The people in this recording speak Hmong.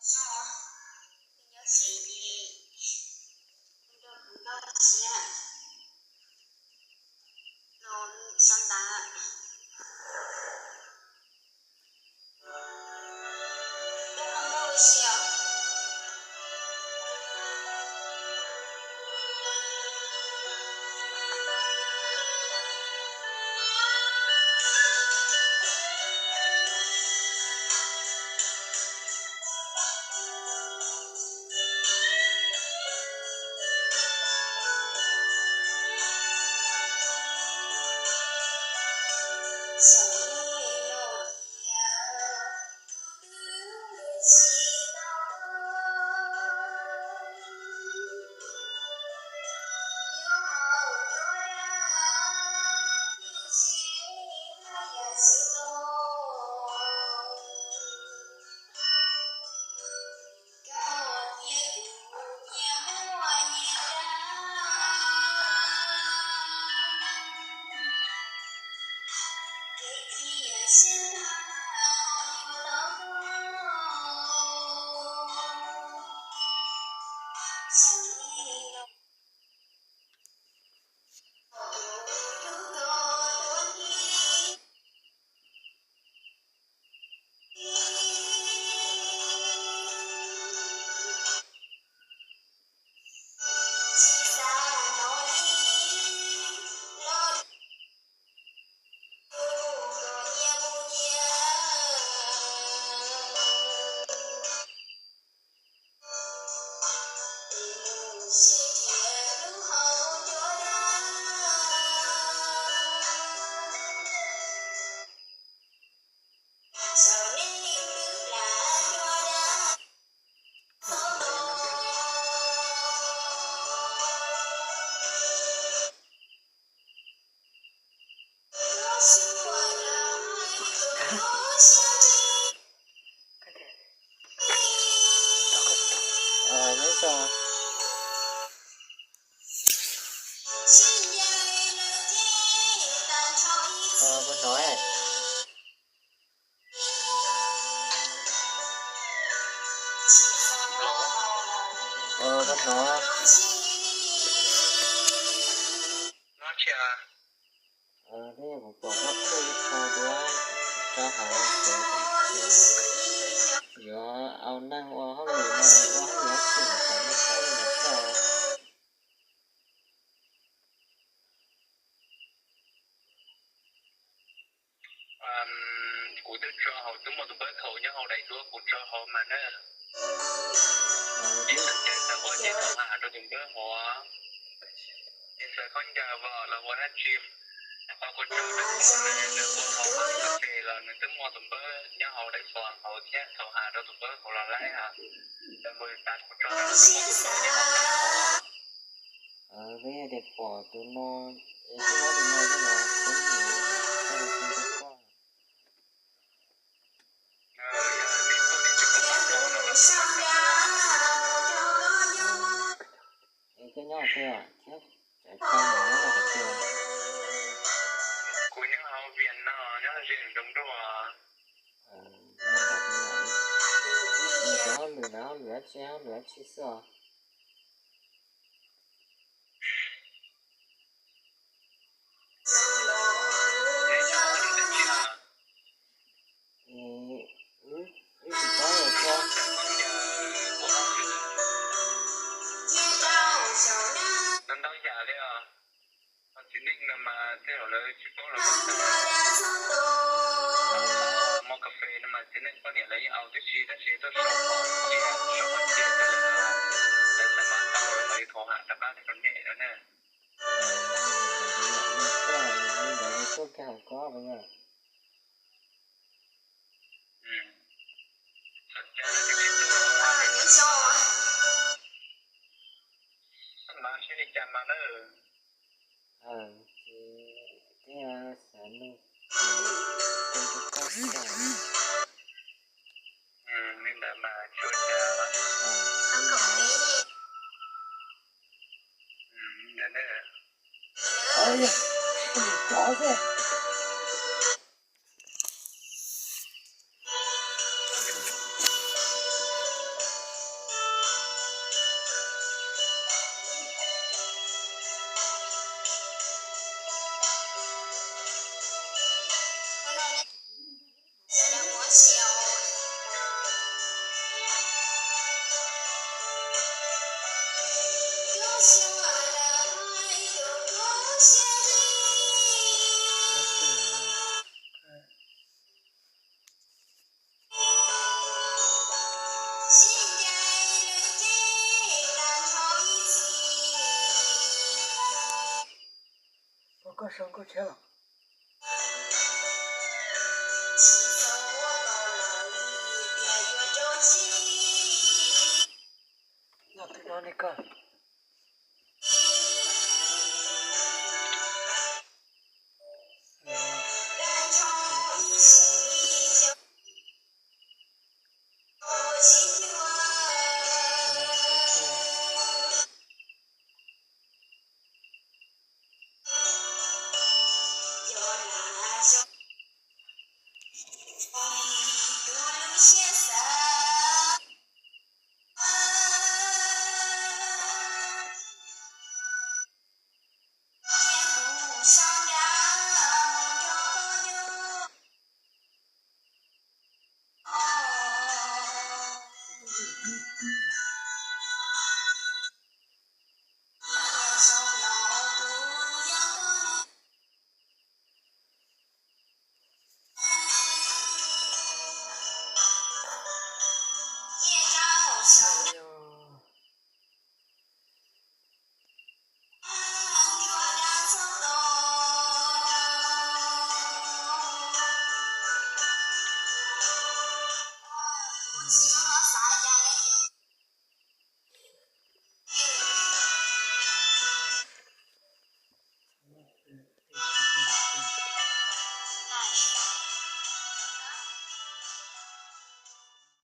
Nyob xis li, nrog kuv nyob siab no xav ntawd. Nyob zoo. Koj hnov, koj hnov. Twb yog kuv pom koj pheej ib qho duab rau hauv, yuav au neeg ua hauj lwm no, ua hauj lwm dab tsi mas kom neeg paub li ntawd koj. Kuv twb tso hauv, twb muaj tus npawb thaum nyob hauv daim duab kuv tso hauv mas na. Ces txawm ua ces thaum has rau tus npawb hauv, ces txawm khaub ncaws los ua dab tsi, qhov kuv tso rau hauv na, nws ua hauv hauv ces los nws twb muaj tus npawb nyob hauv daim fo hauv thiab, thaum has rau tus npawb hauv los laib os. Tab sis kuv tso rau tus npawb nyob hauv. Peb yog tias pom tus no, es twb muab tus no coj los pub nws, coj los pub rau koj. Es koj nyob qhov twg thiab, cov chaw nyob rau qhov twg? Kuv nyob hauv Vias no, nyob ze nroog nruaj. Nws cov hauj lwm na, hauj lwm dab tsi, hauj lwm dab tsi xwb os? Wb tsis paub yog koj. Ntau yam li os. Txiv neej no mas tej zaum lawv tsis paub lawv muag kas fes no mas txiv neej poj niam lawv yeej au tib si, tab sis tuaj so pom cia, so pom cia tej lawv, lawv xav mas tau los mam li thov ham rov qab rau nej no na. Tuaj kawg hauv ko puas yog? Mas seb li cas mas na. Ces thiaj xav nug rau koj xwb. Li ntawd mas tsuas cas. Li ntawd na. Sau nkauj tshiab los. Nyob twg no ne koj?